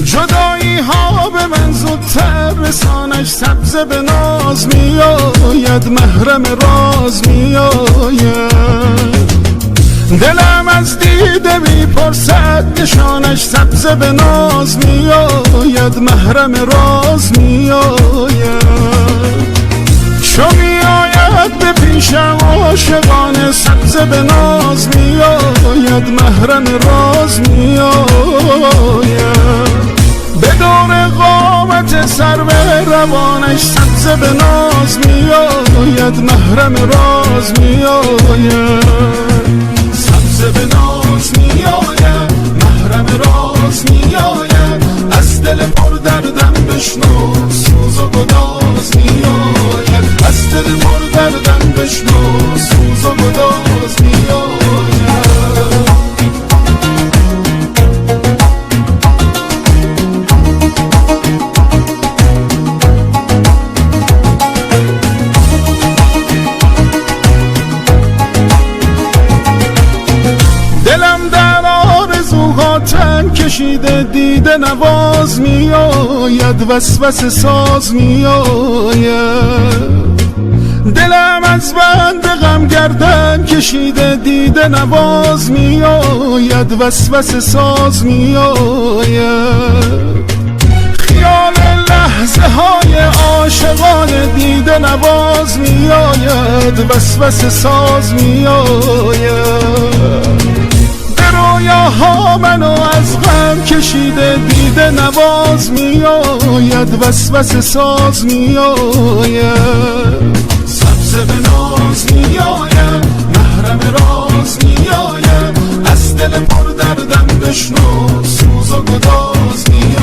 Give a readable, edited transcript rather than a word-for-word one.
جدایی ها به من زودتر رسانش سبز به ناز میآید، محرم راز میآید. دلم از دیده میپرسد نشانش سبز به ناز میآید، محرم راز میآید. چو میآید به پیشم عاشقانه سبز به ناز میآید، محرم راز میآید. به دور قامت سرو روانش سبز به ناز میآید، محرم راز میآید. سبز به ناز میآید، محرم راز میآید. از دل پر دردم بشنو سوز و گداز میآید. از دل پر دردم بشنو سوز و گداز میآید. دلم در آرزوها تن کشیده، دیده نواز میآید، وسوسه ساز میآید. دلم از بند غم گردن کشیده، دیده نواز میآید، وسوسه ساز میآید. خیال لحظه های عاشقانه دیده نواز میآید، وسوسه ساز میآید. رویاها منو از غم کشیده، دیده نواز میآید، وسوسه ساز میآید. سبز به ناز میآید، محرم راز میآید. از دل پر دردم بشنو سوز و گداز میآید.